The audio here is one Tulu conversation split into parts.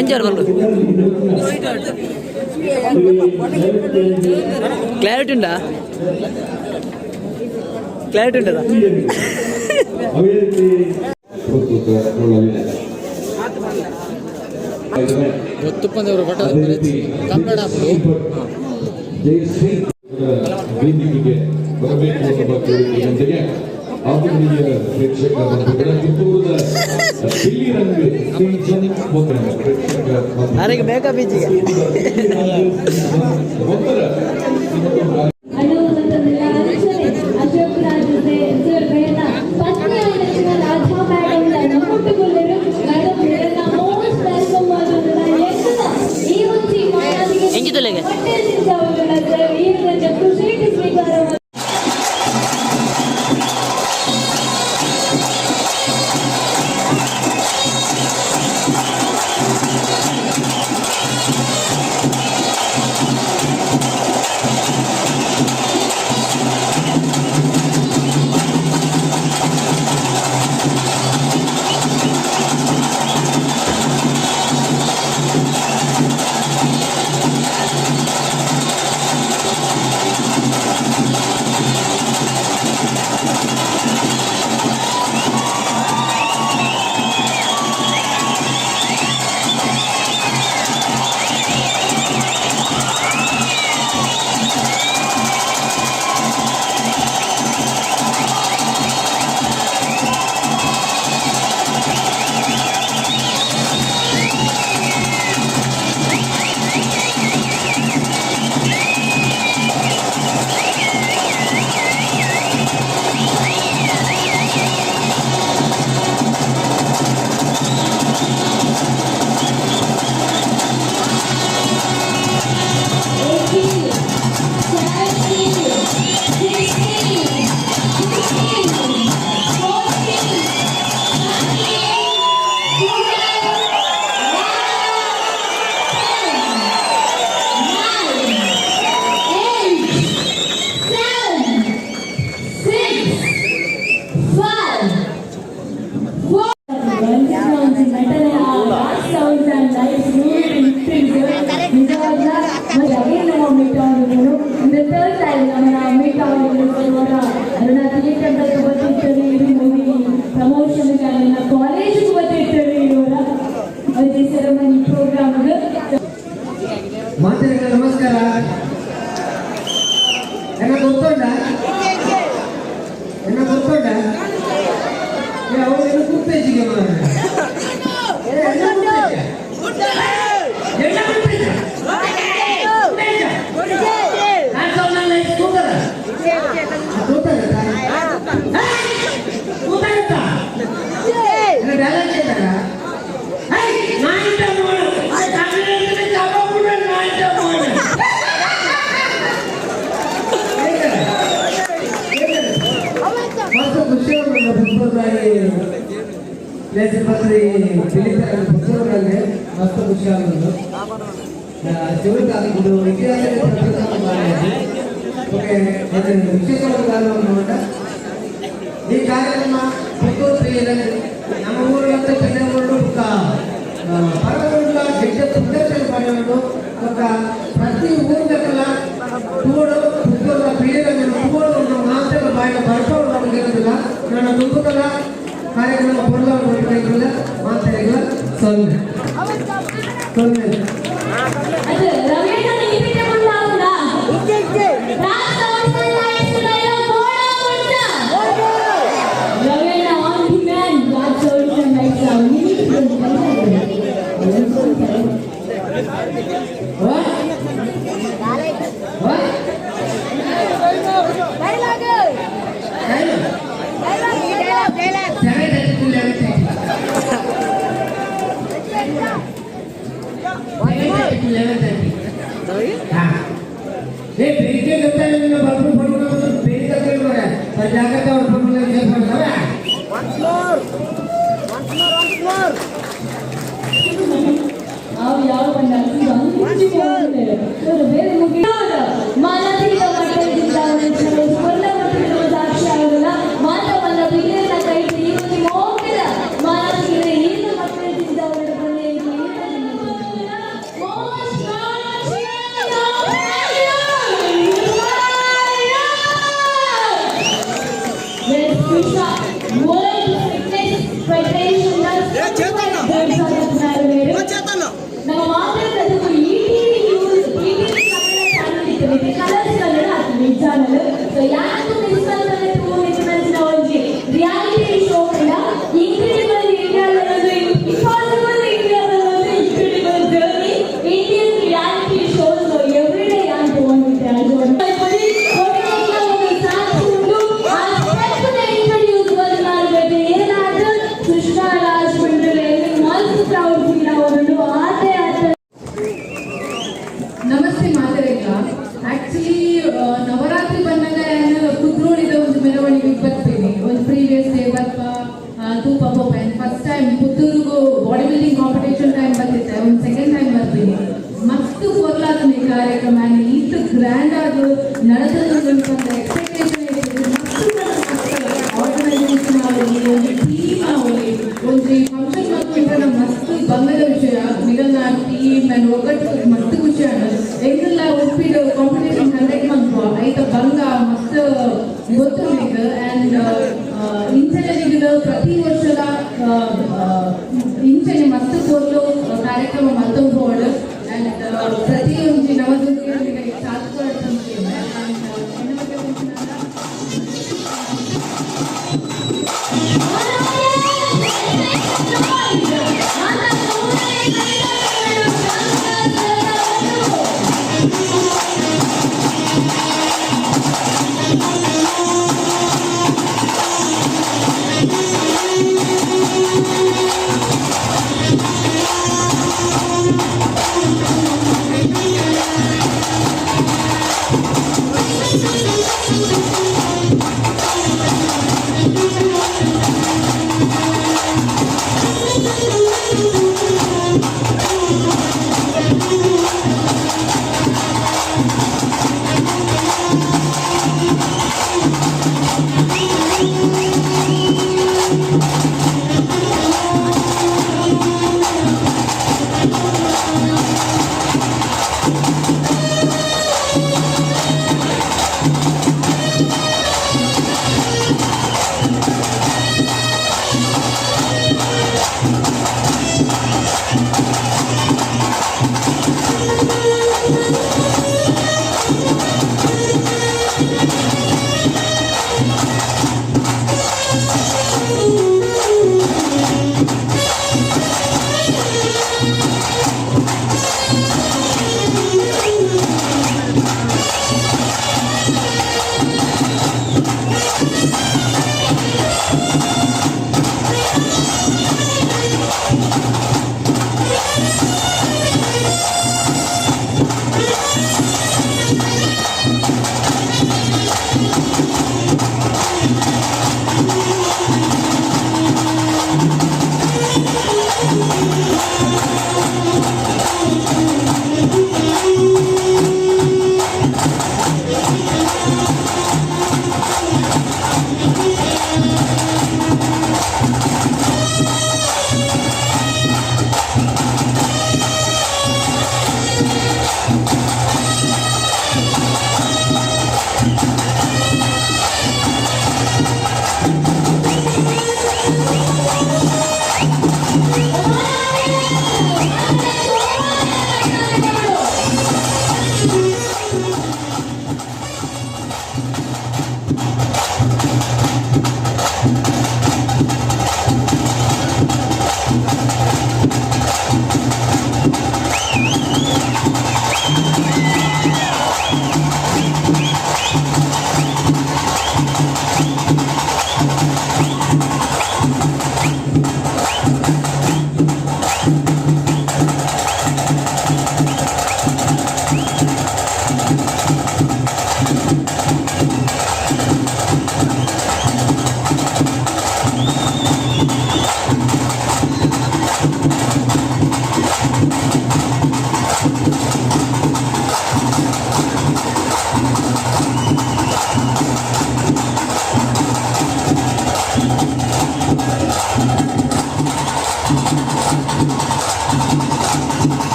ಎಂಚಾರು ಬಲ್ಲು ಕ್ಲಾರಿಟಿ ಉಂಟಾ? ಕ್ಲಾರಿಟಿ ಉಂಟದ? ಪ್ರಸ್ತುತಗೊಳ್ಳಲಿದೆ. ಗೊತ್ತುಪ್ಪಂದವರು ಬಟ್ ಅದೇ ರೀತಿ ಕಂಪ್ಲೇಂಟ್ ಹಾಕುದು. ಜಯಶ್ರೀ ವೇದಿಕೆಗೆ ಬರಬೇಕು ಅನ್ನುವ ಕೋರಿಕೆಯೊಂದಿಗೆ ಆದರಣೀಯ ಪ್ರೇಕ್ಷಕ ಬಂಧುಗಳ, ಪುತ್ತೂರದ ಪಿಲ್ಲಿರಂಗ್ ಸೀಸನ್ 1 ಪ್ರೇಕ್ಷಕ ಬಂಧುಗಳ, ನನಗೆ ಮೇಕಪ್ ಈಚಿಗೆ. 1ರ ಈ ಒಂದು ಅನ್ನುವಂಥದ್ದೆಲ್ಲ. ಅಂಚನೆ ಅಶೋಕ್ ರಾಜ್ ಸರ್ ಬೇಡ ಪತ್ನಿ ಆಯ್ತು ರಾಧಾ ಮೇಡಮ್ ನಮ್ಮೊಟ್ಟುಗೊಳ್ಳರು. ಮೇಡಮ್, ಮೇಡಮ್, ಮೋಸ್ಟ್ welcome ಮಾಡೋದನ್ನ ಎಕ್ಕದ ಈ ಒಂಜಿ ಮಾನಾದಿಗೆ ಎಂಚಿದಲೆಗೆ? ಪಟ್ಟೆ ಸರ್ ಈ ಒಂದು ಖುಷಿ ಸ್ವೀಕಾರ. ಥರ್ಡ್ ಟೈಮ್ ನಮ್ಮ ಮೀಟ್ ಆಗೋದು. ಅರುಣ ಥಿಯೇಟರ್ ಬರ್ತಿರ್ತಾರೆ, ಮೂವಿ ಪ್ರಮೋಷನ್ ಕಾಲೇಜಿಗೆ ಬರ್ತಿರ್ತಾರೆ ಇವರ ಅದೇ ಸೆರೆಮನಿ ಪ್ರೋಗ್ರಾಮ್. ಮಾತೆರೆಗ್ಲ ನಮಸ್ಕಾರ. ಎನ್ನ ಗೊತ್ತುಂಡ? ಎನ್ನ ಗೊತ್ತುಂಡ? ಏ, ಅವಳು ಏನು ಕುಪ್ಪೇಜಿಗೆ ಮಾರ್ರೆ. ಏ, ಎನ್ನ ಕುಪ್ಪೇಜ? ಎನ್ನ ಕುಪ್ಪೇಜ? ಕುಪ್ಪೇಜ? Non sound ತೂತದ? ಆ, ತೂತದ? ಏಯ್, ತೂತದ? ಎನ್ನ ಬ್ಯಾಲೆನ್ಸ್ ಇದ್ದಾರಾ? ಏಯ್, ನಾಯಿ ತಮ್ಮೋಳು. ತಮಿಳಿನಲ್ಲಿ ತಮ್ಮೋಳು, ನಾಯಿ ತಮ್ಮೋಳು. ಹೇಗಿದೆ? ಹೇಗಿದೆ? ಮಸ್ತ್ ಖುಷಿ ಉಂಟು. ಪುಷ್ಪದಾಯಿ ಪ್ಲೇಸ್ ಪತ್ರಿ ಪಿಲಿತರ ಪುತ್ತೂರಲ್ಲಿ ಮಸ್ತ್ ಖುಷಿ ಆಗುದು. ಚಿವರಿತ ಇದು ಇತಿಹಾಸದ ಪ್ರಥಮ ಬಾರಿ. ಓಕೆ, ಮತ್ತೆ ವಿಶೇಷವಾದ ಕಾರಣವನ್ನು ಈ ಕಾರ್ಯಕ್ರಮ ಪುತ್ತೂರು ಶ್ರೀ ನಮ್ಮ ಊರು ಚೆನ್ನೈ ಊರು ಬುಕ್ಕ ಪರವೂರ್ಲ ಜಡ್ಡ ಪುಣ್ಯಕ್ಷೇತ್ರ ಪಡೆಯುವುದು. ಬೊಕ್ಕ ಪ್ರತಿ ಊರ್ದಕಲ ತೂಡು ಪುತ್ತೂರ ಪೀಳಿಗೆ ತೂಡು ಮಾಂಸದ ಬಾಯಿನ ಬರ್ಪೌಡು ನಮಗೆ. ನನ್ನ ದುಂಬುಕಲ ಕಾರ್ಯಕ್ರಮ ಪೊರ್ಲ ಮಾತಾಡಿಲ್ಲ. ಸೊನ್ನೆ ಸೊನ್ನೆ. ಅದು ರವೀಣ ನಿಮಿತ್ತ ಮುಂದಾಗುದ. ರಾಜ್ ಸೌಂಡ್ಸ್ ಲೈಟ್ಸ್ ಡೈಲಾಗ್ ಬೋಡ ಮುಂದ. Raveena on demand Raj sounds and lights ನಿಮಿತ್ತ. What? What? Dialogue. Dialogue, dialogue. 7:30 to 11:30. 7:30 to 11:30. ಹಾ. ಏ, ಬೆಳಿಗ್ಗೆ ಗೊತ್ತಾಗಲಿಲ್ಲ. ಬರ್ಬು ಬರೋಣ, ಬೇಗ ಕೇಳುವರೆ. ಜಾಗ್ರತೆ ಅವ್ರು. Once more, once more, once more. ಅವು ಯಾವ ಬಂದ ಬೇರೆ ಮುಗಿಯೋದು ಮಾನಸಿಕ ಮಟ್ಟದಿಂದ ಕೊಲ್ಲ ಮಟ್ಟದ ಸಾಕ್ಷಿ ಆಗೋಲ್ಲ. ಮಾತ್ರವಲ್ಲ, ಬಿಲ್ಲಿನ ಕೈ ವರ್ಲ್ಡ್ ಫಿಟ್ನೆಸ್ ಫೆಡರೇಷನ್. ನಮ್ಮ ಮಾತ್ರ ETV news, ETV Kannada channel ಇತ್ತು, ಕಲರ್ಸ್ ಕನ್ನಡ ಆಗ್ತದೆ ಈ ಚಾನಲ್. ಸೊ ಯಾಕೆ ಮಿಸ್ ಮಾಡ್ತಾರೆ? ಒಂಜಿ ರಿಯಾಲಿಟಿ ಶೋ ಕೂಡ incredible India, impossible India, incredible journey, Indian reality show. So every day ಯಾನ್ ತಗೊಂಡಿದ್ದೆ. ಸಾಕ್ಷಿ ಉಂಟು. ಆ ಸ್ಟೆಪ್ ಇಂಟ್ರೊಡ್ಯೂಸ್ ಮಾಡಬೇಕು. ಏನಾದ್ರೂ ಸುಷ್ಮಾ ರಾಜ್ ಬಂದ್ರೆ ಮಸ್ತ್ ಪ್ರೌಡ್ ಫೀಲ್ ಆವೊಂದುಂಡು. ಆತೆ ಆತೆ. ನಮಸ್ತೆ ಮಾತೆರೆಗ್ಲ. ಆಕ್ಚುಲಿ ನವರಾತ್ರಿ ಬಂದಾಗ ನಾನು ಕುದ್ರೋಳಿದ ಒಂದು ಮೆರವಣಿಗೆ ಬರ್ತೀನಿ. ಒಂದು ಪ್ರೀವಿಯಸ್ ಡೇ ಬರ್ಪ ತೂಪ ಪೋಪ. ಫಸ್ಟ್ ಟೈಮ್ ಪುತ್ತೂರುಗು ಬಾಡಿ ಬಿಲ್ಡಿಂಗ್ ಕಾಂಪಿಟೇಷನ್ ಟೈಮ್ ಬರ್ತಿತ್ತೆ. ಒಂದು ಸೆಕೆಂಡ್ ಟೈಮ್ ಬರ್ತೀನಿ. ಮಸ್ತ್ ಪೊರ್ಲಾದ ಈ ಕಾರ್ಯಕ್ರಮ. ಈತ್ ಗ್ರ್ಯಾಂಡ್ ಆಗಿ ನಡೆದದ್ದು ಎಕ್ಸ್ಪೆಕ್ಟೇಷನ್. ಮಸ್ತ್ ಆರ್ಗನೈಸೇಷನ್ ಆಗಲಿ, ಒಂದು ಟೀಮ್ ಆಗಲಿ, ಒಂಜಿ ಫಂಕ್ಷನ್ ಮಲ್ಪುನ ಮಸ್ತ್ ಬಂಗದ ವಿಷಯ. ನಿಗಲ್ನ ಟೀಮ್ ಅಂಡ್ ಒಗ್ಗಟ್ಟು ಮಸ್ತ್ ಖುಷಿ ಆಂಡ್. ಎಂಕಲ್ಲ ಉಪ್ಪಿಡು ಕಾಂಪಿಟೇಷನ್ ಕಂಡಕ್ಟ್ ಮನ್ಪುವ, ಐತ ಬಂಗ ಮಸ್ತ್ ಗೊತ್ತುಂಡು. ಅಂಡ್ ಇಂಚನೆ ನಿಗಲು ಪ್ರತಿ ವರ್ಷದ ಇಂಚನೆ ಮಸ್ತ್ ಪೊರ್ಲು ಕಾರ್ಯಕ್ರಮ ಮಲ್ತೊಂದು ಪೋವಡ್. ಅಂಡ್ ಪ್ರತಿಯೊಂಜಿ ನವದುರ್ಗೆ ಸಾಥ್ ಕೊರಡ್. ಅಂಡ್ ಎನ್ನ ಬಗ್ಗೆ ಪನ್ಪಿನಾಂಡ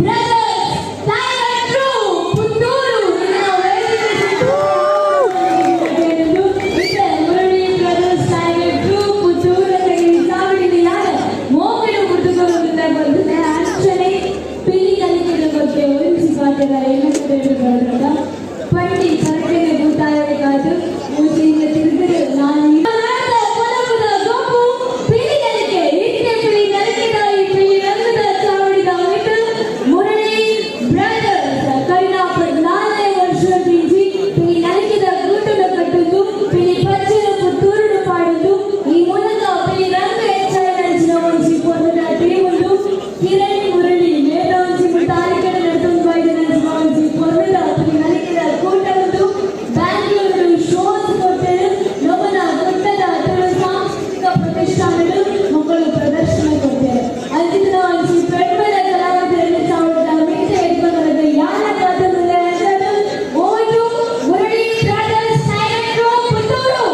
Brothers Tiger Troupe Puttur. Murali brothers tiger troupe Puttur ಚಾವಡಿದ ಮೋಕಿಡು ಮುಟ್ಟುಕೊಳ್ಳುವುದಿಲ್ಲ ಬಂದಿದೆ. ಅಂಚನೆ ಪಿಲಿ ಕಲಿಕೆದ ಬಗ್ಗೆ ಒಂಜಿ ಪಾತೆರ ಏನಂತ ಪಂಡಿ ಪರಕೆನೆ ಭೂತಾಯರ ಕಾದು ಮೂಜಿಯಿಂದ ತಿರುಗಿರು ನಾನು ಗೊಪ್ಪು ಪಿಲಿ ಕಲಿಕೆ. ಇತ್ತೆ ಪಿಲಿ ನಲಿಕೆದ ಈ ಪಿಲಿ ರಂಗದ ಚಾವಡಿದ ಮಿಟ್ಟು ಮುರಳಿ ಬ್ರದರ್ಸ್ ಕರಿನ 14ನೇ ವರ್ಷ ಬೀಜಿ ಪಿಲಿ ನಲಿಕೆದ ಗೂಟದ ಕಟ್ಟುದು, ಪಿಲಿ ಪಚ್ಚನ ಪುತ್ತೂರುಡು ಪಾಡುದು. ಈ ಮೂಲಕ ಪಿಲಿ ರಂಗ ಹೆಚ್ಚಾಯಿ ನಂಚಿನ ಒಂಜಿ ಪೊರ್ಲುದ ಟೀಮ್ ಉಂಡು. ಕಿರಣ್ ಮುರಳಿ ಮೇತ ಒಂಜಿ ತಾರೀಕಡೆ ನಡ್ತೊಂದು ಬೈದ ನಂಚಿನ ಒಂಜಿ ಪೊರ್ಲುದ ಪಿಲಿ ನಲಿಕೆದ ಕೂಟ ಉಂಡು. ಬ್ಯಾಂಗ್ಳೂರು ಶೋಸ್ ಕೊಟ್ಟರು. ನಮನ ಗುಟ್ಟದ ತುಳು ಸಾಂಸ್ಕೃತಿಕ ಪ್ರತಿಷ್ಠಾನಗಳು ಮಕ್ಕಳು ಪ್ರದರ್ಶನ ಕೊಡ್ತಾರೆ. ಅಂಚಿನ ಒಂಜಿ ಪೆಡ್ಮೆದ ಕಲಾವಿದರಲ್ಲಿ ಸಾವಿರದ ಮೀಟೆ ಎಡ್ಕೊಂಡದ ಯಾನ ಕಾತುಂದುಲ್ಲೆ. ಓದು Murali brothers tiger troupe Puttur.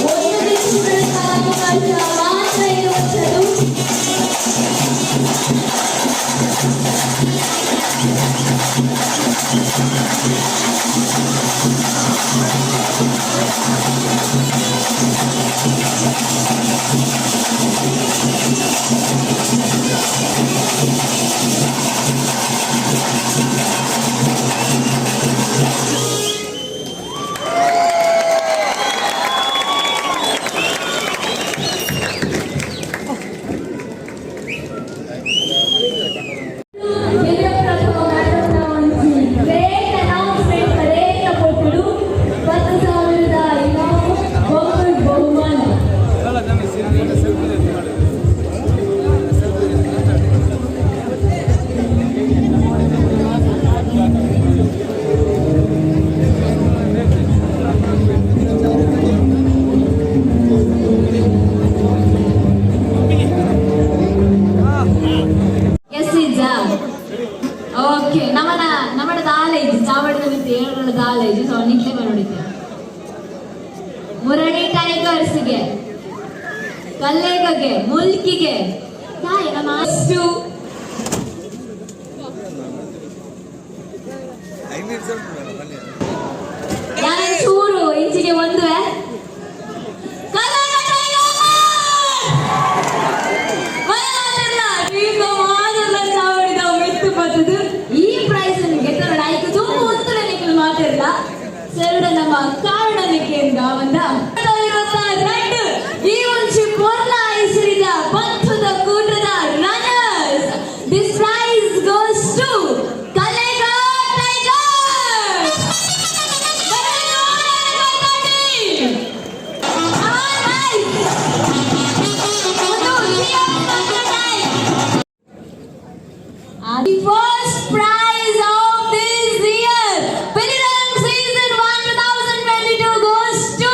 ಒಂದು ನಿಮಿಷಗಳ ಕಾಲಾವಕಾಶ ಮಾತ್ರ ಇರುವಂಥದ್ದು. ವಿಜಯಪ್ರಭು ಮೇಡಮ್ನ ಒಂದು ಗ್ರೇಟ್ ಅನೌನ್ಸ್ಮೆಂಟ್ ಕರೆಯ ಕೊಟ್ಟರು. 10,000 ಇನಾಮು, ಬಹು ಬಹುಮಾನ. ಎಸ್ ಇಜ್ಜ. ಓಕೆ, ನಮ್ಮನ ನಮ್ಮಡ ದಾಲ ಇಜ್ಜಿ, ಚಾವಡಿದ ಮಿತ್ತು ಏಳರ ದಾಲ ಇಜ್ಜಿ. ಸೊ ನಿಕ್ಲೆ ನೋಡಿದ್ದೆ. ಮುರಳಿ ಟೈಗರ್ಸ್ಗೆ, ಕಲ್ಲೇಗಗೆ, ಮುಲ್ಕಿಗೆ ತಾಯಿ ನಮ್ಮ ಅಷ್ಟು. ಯಾರ ಚೂರು ಇಂಚಿಗೆ ಒಂದು ಕಲ್ಲೇಗ ಟೈಗರ್! ಈ ಪ್ರೈಸ್ ಗೆದ್ದರ ಆಯ್ತು. ತುಂಬ ಉತ್ತರ ನಿಖಲ್ ಮಾತಾಡಲ್ಲ ಸರಳ ನಮ್ಮ ಕಾರಣಕ್ಕೆ ಬಂದ 22 ಈ ಒಂಜಿ ಪೊರ್ಲ ಹೆಸರಿದ ಪಂಥದ ಕೂಟದ runners. This prize goes to Kallega tigers. All right. ಒಂದು time. The first prize of this year, Pilirang Season 1 2022 goes to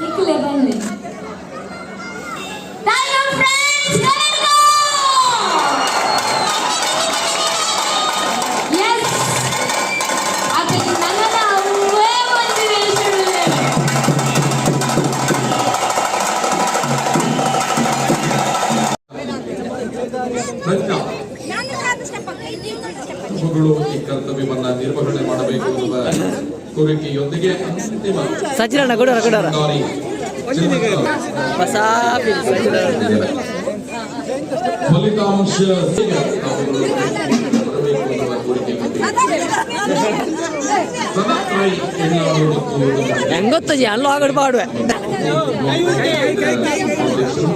Nikhil Evanlin. Tiger Friends Karnataka! Yes! ಅದಕ್ಕೆ ನನ್ನ ಅವೇ ಒಂದು ವೇಷವಿಲ್ಲ. ಪ್ರಜ್ಞಾ ಮಗಳು ಈ ಕರ್ತವ್ಯವನ್ನ ನಿರ್ವಹಣೆ ಮಾಡಬೇಕು ಎಂಬ ಕೋರಿಕೆಯೊಂದಿಗೆ ಅಂತಿಮ ಸಚಿರಣ್ಣ ಕೊಡೋರ ಕೊಡೋರ. ಶೃಂಗಾರಿ ಹೊಸ ಸಚಿರಣ್ಣ. ಫಲಿತಾಂಶ ತಾವುಗಳು ಬರಬೇಕು ಎನ್ನುವ ಕೋರಿಕೆಯೊಂದಿಗೆ ಸನತ್ ರೈ ಎಲ್ಲಾರು ಮತ್ತು ನಮ್ಮ ಹೆಂಗೊತ್ತಜಿ ಅಲ್ಲೂ ಆಗಡ್ ಪಾಡುವೆ. ಅಧ್ಯಕ್ಷರು